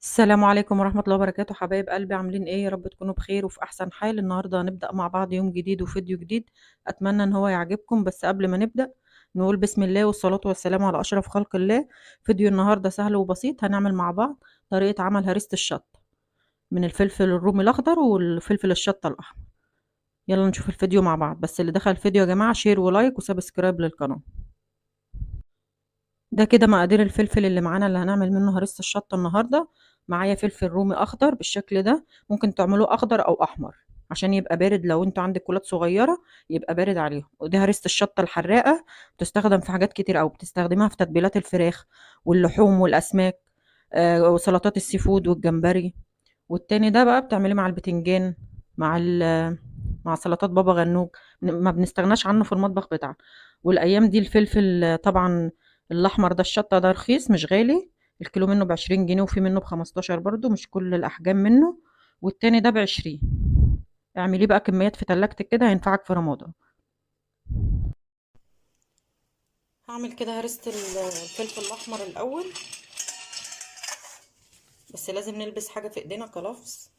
السلام عليكم ورحمة الله وبركاته. حبايب قلبي، عاملين ايه؟ يا رب تكونوا بخير وفي احسن حال. النهاردة هنبدأ مع بعض يوم جديد وفيديو جديد، اتمنى ان هو يعجبكم. بس قبل ما نبدأ نقول بسم الله والصلاة والسلام على اشرف خلق الله. فيديو النهاردة سهل وبسيط، هنعمل مع بعض طريقة عمل هريسة الشطة من الفلفل الرومي الاخضر والفلفل الشطة الاحمر. يلا نشوف الفيديو مع بعض. بس اللي دخل الفيديو يا جماعة share و like و subscribe للقناة. ده كده مقادير الفلفل اللي معانا اللي هنعمل منه هريسة الشطة النهاردة. معايا فلفل رومي اخضر بالشكل ده، ممكن تعملوه اخضر او احمر عشان يبقى بارد، لو انتوا عندك ولاد صغيرة يبقى بارد عليهم. ودي هريسة الشطة الحراقة، بتستخدم في حاجات كتير قوي، بتستخدمها في تتبيلات الفراخ واللحوم والاسماك، وسلطات ال seafood والجمبري. والتاني ده بقى بتعمليه مع البتنجان، مع سلطات بابا غنوج، ما بنستغناش عنه في المطبخ بتاعنا. والايام دي الفلفل طبعا الاحمر ده الشطه ده رخيص مش غالي، الكيلو منه ب20 جنيه وفي منه ب15 برضو، مش كل الاحجام منه. والتاني ده ب20. اعمليه بقى كميات في تلاجتك كده، هينفعك في رمضان. هعمل كده هرسة الفلفل الاحمر الاول، بس لازم نلبس حاجة في ايدينا كلفظ.